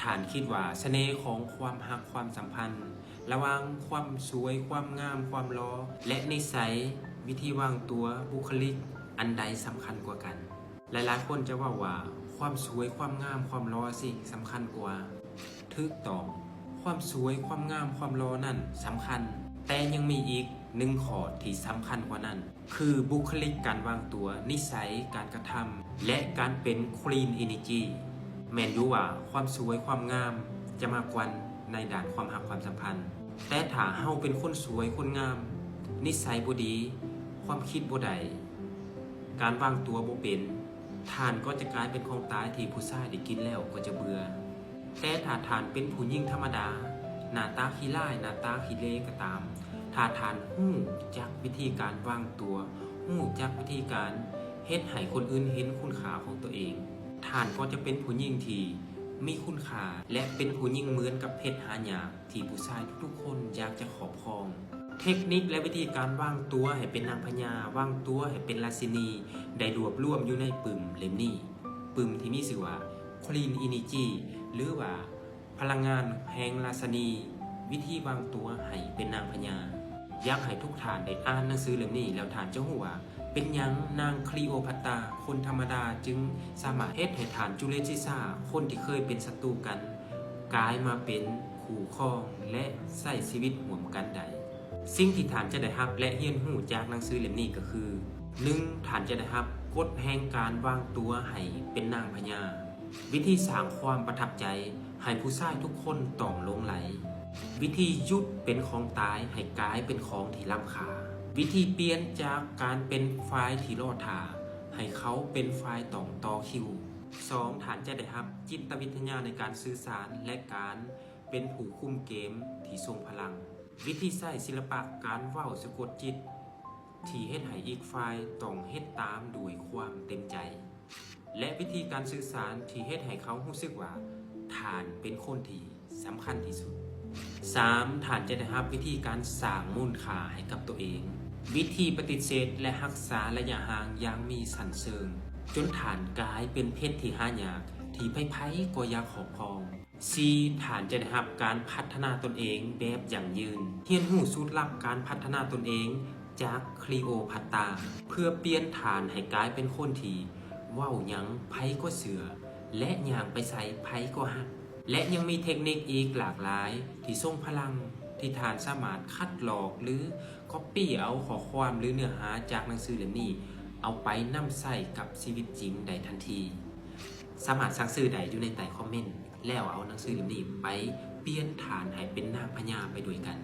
ທ່ານຄິດວ່າສະເໜ່ຂອງຄວາມຮັກຄວາມສຳພັນ ລະຫວ່າງຄວາມສວຍ, ຄວາມງາມ, ຄວາມຫຼໍ່ ແລະ ນິໄສ, ວິທີວາງຕົວ, ບຸກຄະລິກ ອັນໃດສຳຄັນກວ່າກັນ? ຫຼາຍໆຄົນຈະເວົ້າວ່າ ຄວາມສວຍ, ຄວາມງາມ, ຄວາມຫຼໍ່ຊິສຳຄັນກວ່າ. ຖືກຕ້ອງ, ຄວາມສວຍ, ຄວາມງາມ, ຄວາມຫຼໍ່ນັ້ນສຳຄັນ, ແຕ່ຍັງມີອີກໜຶ່ງຂໍ້ທີ່ສຳຄັນກວ່ານັ້ນ ຄືບຸກຄະລິກ, ການວາງຕົວ, ນິໄສ, ການກະທຳ ແລະ ການເປັນ clean energy. ແມ່ນຢູ່ວ່າຄວາມສວຍຄວາມງາມຈະມາກ່ອນໃນດ້ານຄວາມຮັກຄວາມສຳພັນ, ແຕ່ຖ້າເຮົາເປັນຄົນສວຍຄົນງາມ, ນິໄສບໍ່ດີ, ຄວາມຄິດບໍ່ໄດ້, ການວາງຕົວບໍ່ເປັນ, ທ່ານກໍຈະກາຍເປັນຂອງຕາຍທີ່ຜູ້ຊາຍໄດ້ກິນແລ້ວກໍຈະເບື່ອ. ແຕ່ຖ້າທ່ານເປັນຜູ້ຍິງທຳມະດາ, ໜ້າຕາຂີ້ຮ້າຍ, ໜ້າຕາຂີ້ເລກໍຕາມ, ຖ້າທ່ານຮູ້ຈັກວິທີການວາງຕົວ, ຮູ້ຈັກວິທີການເຮັດໃຫ້ຄົນອື່ນເຫັນຄຸນຄ່າຂອງຕົວເອງ, ທ່ານກໍຈະເປັນຜູ້ຍິງທີ່ມີຄຸນຄ່າ ແລະ ເປັນຜູ້ຍິງເໝືອນກັບເພັດຫາຍາກ ທີ່ຜູ້ຊາຍທຸກໆຄົນຢາກຈະຄອບຄອງ. ເທັກນິກ ແລະ ວິທີການວາງຕົວໃຫ້ເປັນນາງພະຍາ, ວາງຕົວໃຫ້ເປັນລາຊິນີ ໄດ້ລວບລວມຢູ່ໃນປຶ້ມເຫຼັ້ມນີ້, ປຶ້ມທີ່ມີຊື່ວ່າ Clean Energy ຫຼືວ່າ ພະລັງງານແຫ່ງລາຊະນີ, ວິທີວາງຕົວໃຫ້ເປັນນາງພະຍາ. ຢາກໃຫ້ທຸກທ່ານໄດ້ອ່ານໜັງສືເຫຼັ້ມນີ້ ແລ້ວທ່ານຈະຮູ້ວ່າ ເປັນຫຍັງນາງຄລີໂອພັດຕາ ຄົນທຳມະດາ ຈຶ່ງສາມາດເຮັດໃຫ້ທ່ານຈູເລຍຊີຊາ ຄົນທີ່ເຄີຍເປັນສັດຕູກັນ ກາຍມາເປັນຄູ່ຄອງ ແລະ ໃຊ້ຊີວິດຮ່ວມກັນໄດ້. ສິ່ງທີ່ທ່ານຈະໄດ້ຮັບ ແລະ ຮຽນຮູ້ຈາກໜັງສືເຫຼັ້ມນີ້ກໍຄື ໜຶ່ງ ທ່ານຈະໄດ້ຮັບກົດແຫ່ງການວາງຕົວໃຫ້ເປັນນາງພະຍາ, ວິທີສ້າງຄວາມປະທັບໃຈໃຫ້ຜູ້ຊາຍທຸກຄົນຕ້ອງຫຼົງໄຫຼ, ວິທີຢຸດເປັນຂອງຕາຍໃຫ້ກາຍເປັນຂອງທີ່ລ້ຳຄ່າ, ວິທີປ່ຽນຈາກການເປັນຝ່າຍທີ່ລໍຖ້າ ໃຫ້ເຂົາເປັນຝ່າຍຕ້ອງຕໍ່ຄິວ. ສອງ ທ່ານຈະໄດ້ຮັບຈິດຕະວິທະຍາໃນການສື່ສານ ແລະ ການເປັນຜູ້ຄຸມເກມທີ່ຊົງພະລັງ, ວິທີໃຊ້ສິລະປະການເວົ້າສະກົດຈິດ ທີ່ເຮັດໃຫ້ອີກຝ່າຍຕ້ອງເຮັດຕາມດ້ວຍຄວາມເຕັມໃຈ ແລະ ວິທີການສື່ສານທີ່ເຮັດໃຫ້ເຂົາຮູ້ສຶກວ່າທ່ານເປັນຄົນທີ່ສຳຄັນທີ່ສຸດ. ສາມ ທ່ານຈະໄດ້ຮັບວິທີການສ້າງມູນຄ່າໃຫ້ກັບຕົວເອງ, ວິທີປະຕິເສດ ແລະ ຮັກສາໄລຍະຫ່າງຢ່າງມີຊັ້ນເຊີງ, ຈົນທ່ານກາຍເປັນເພັດທີ່ຫາຍາກ ທີ່ໃຜໆກໍຢາກຄອບຄອງ. ສີ່ ທ່ານຈະໄດ້ຮັບການພັດທະນາຕົນເອງແບບຢັ້ງຢືນ, ຮຽນຮູ້ສູດລັບການພັດທະນາຕົນເອງຈາກຄລີໂອພັດຕາ ເພື່ອປ່ຽນທ່ານໃຫ້ກາຍເປັນຄົນທີ່ເວົ້າຫຍັງໃຜກໍເຊື່ອ ແລະ ຍ່າງໄປໃສໃຜກໍຮັກ. ແລະ ຍັງມີເທັກນິກອີກຫຼາກຫຼາຍທີ່ຊົງພະລັງ ທີ່ທ່ານສາມາດຄັດລອກ ຫຼື ກັອບປີ້ເອົາຂໍ້ຄວາມ ຫຼື ເນື້ອຫາຈາກໜັງສືເຫຼັ້ມນີ້ ເອົາໄປນຳໃຊ້ກັບຊີວິດຈິງໄດ້ທັນທີ. ສາມາດສັ່ງຊື້ໄດ້ຢູ່ໃນໃຕ້ຄອມເມັນ ແລ້ວເອົາໜັງສືເຫຼັ້ມນີ້ໄປປ່ຽນທ່ານໃຫ້ເປັນນາງພະຍາໄປດ້ວຍກັນ.